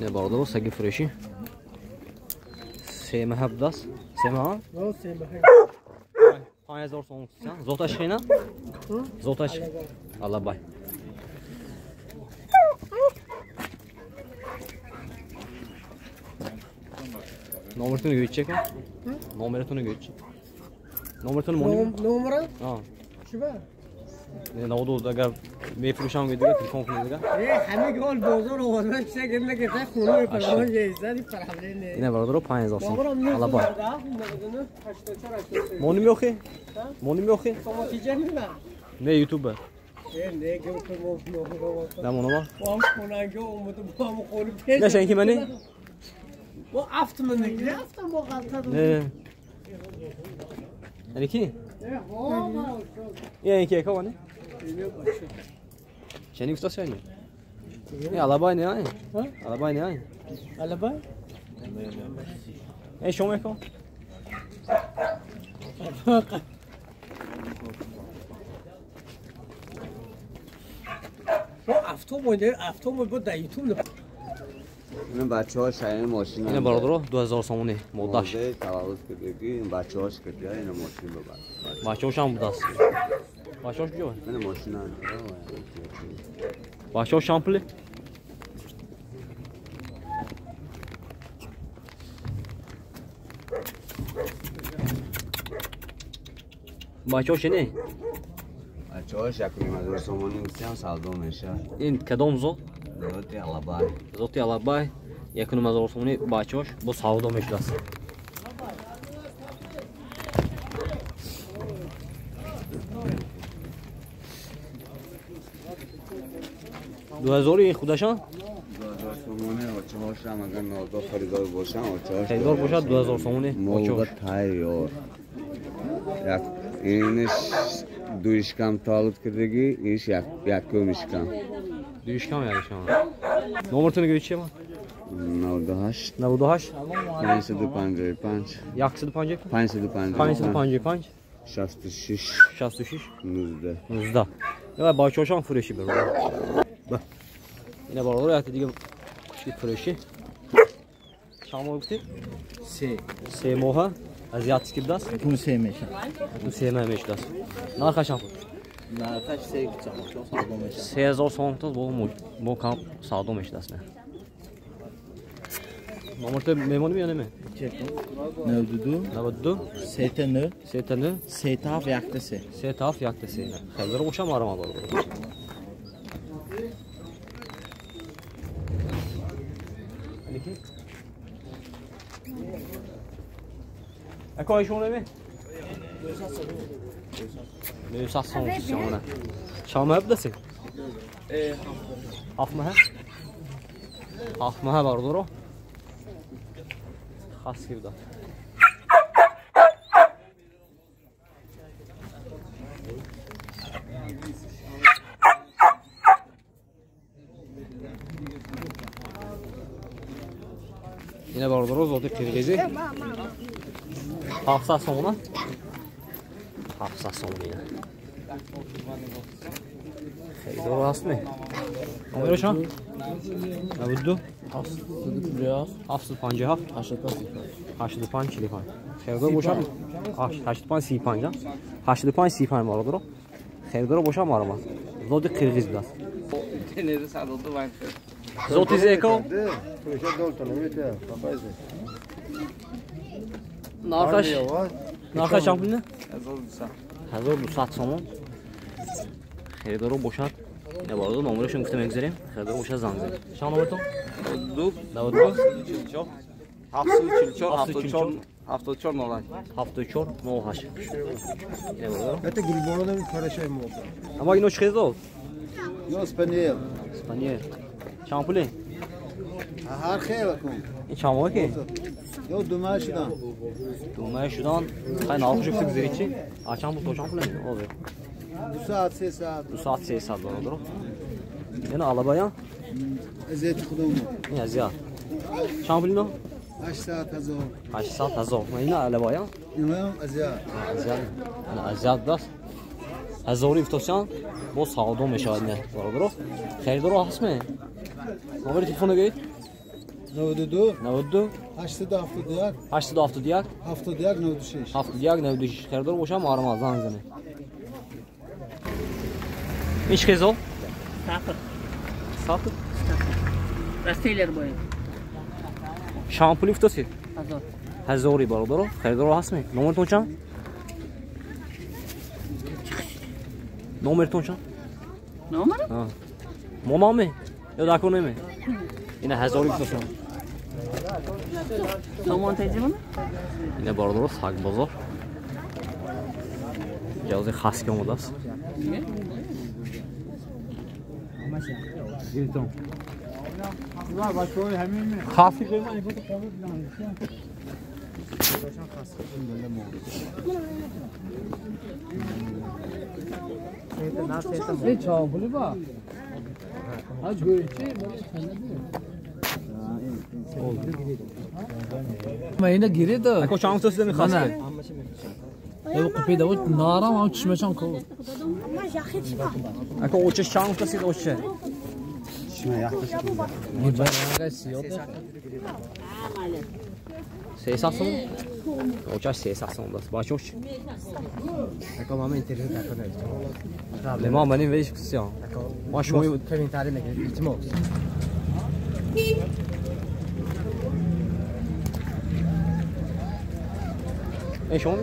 Не бародаро саги фурӯшӣ. Се маҳа будааст. Се маҳа? Се маҳа. 5000 сомон. Зоташ хина? Зоташ Алабай. Номертон гӯйчи ка? Номертон гӯйчи. Номертон моним? Номера? А. Чиба? Не, наводу агар мефурӯшам гӯй дига телефон кунед дига. Э, ҳамин гол бозор овозман чиса гирна гирта хона мепарвон ҷейзади проблем не. Ина бародаро 5000 сом. Алабай. Моним ёхи? Моним ёхи? Соматиҷа мина? Не, ютуба. Э, не, гӯ мо Да монова? Бо хонанга омада бо ҳам қоли пеш. Не, шен ки мани? Бо афт ман афтам бо ғалта. Не. Яъне ки? Ин ки яка ване? Чени гуфта сени? Не, алабай не ай? Алабай не ай? Алабай? Эй, шома яка? Бо автобус бо дар ютуб. این بچه ها شایع ماشین این برادرها 2000 سومونی مادش تولد کردگی این بچه هاش که بیا این ماشین ببر بچه هاش هم بوداست بچه هاش کجا این ماشین هم بچه هاش شامپلی بچه هاش نه بچه هاش 1.5 سومونی هم سودا میشه این کدام زود зоти Алабай. Зоти Алабай 1.5 сомони бачаҳош бо савдо мешудааст. 2000 худашон? 2000 сомони бачаҳош ҳам агар нодо харидор бошанд, бачаҳош харидор бошад 2000 сомони бачаҳош. Тайёр. Як иниш ду ишкам таваллуд кардагӣ, иниш якум ишкам. Ду ишкам як ишкам. Номертон гӯй чи ма? 98 98 555 155 555 555 66 66 19 19. Ва бачаҳошам фурӯшӣ бародар. Ина бародар як дига кушки фурӯшӣ. Чанд моҳ гуфтӣ? Се. Се моҳа азиатский будааст? Кун се мешавад. Кун се моҳ мешудааст. Нархаш чанд пул? Нархаш 3 савдо мешавад. 3000 сом бо кам савдо мешудааст. Номерто мемонем ё неме? 92 92 39 39 37 13 37 13. Харидор бошам марама бародар. Ники? Ако ишон неме? 900 сом сомона. Чанд моҳ будаси? Ҳафт моҳ? Ҳафт моҳ бародаро. Хаски буда. Ина бародаро зоти қирғизӣ 700 сомона. 700 сомона ина. Харидор ҳаст ме? Номеро чанд? 92 757 85 45. Харидор бошад 85 35 85 35 бародаро. Харидор бошад марама. Зоти қирғиз будааст. Зоти зеко? Нархаш чанд пул? 1200 сомон. Харидоро бошад. Не бародаро номерашон гуфта мегузарем. Харидоро бошад занг занед. Чанд номертон? 92 92 744 74 08 74 08. Не бародаро. Это гулбороновый хороший мод. Ама ино чӣ хел? Ё спаниел. Спаниел. Чанд пуле? Ҳар хел кун. Ин чанд моҳ ки? Ё ду моҳ шудан. Ду моҳ шудан. Хай нархаш гуфта гузари чи? А чанд пул то чанд пуле? Озир. 2 соат 3 соат. 2 соат 3 соат бародаро. Ина алабаян? Азияти худамон. Ин азият. Чанд пул ино? 800 ҳазор. 800 ҳазор. Ина алабаян? Ина азият. Азият. Ина азият даст. Ҳазори гуфтосян бо савдо мешавад ина бародаро. Харидоро ҳаст ме? Номери телефонро гӯед? 92 92 871 871 71 96 71 96 خریدار باشه марҳамат занг занед. Ин чӣ хезо? Сатр. Сатр? Растейлер бояд. Шампули футосид? Ҳазор. Ҳазори бародаро, харидоро ҳастме? Номертон чанд? Номертон чанд? Номер? Мо наме? Ё дар кор неме? Ина ҳазори футосам. Сомон теҷимона? Ина бародаро сагбозор. Ҷавози хаски омадааст. Хаски Ина гирид. Ако чанд гуфтаси ми хаски? Эв қупида вот нарам ам чишмачан ко. Ако очеш чанд гуфтаси оче? Сесад сом? Очаш 300 сом даст. Бачош? Ако мама интервю дакона. Не ма маним веш кусян. Ма шумо комментарий мекунед, илтимос. Эй шумо?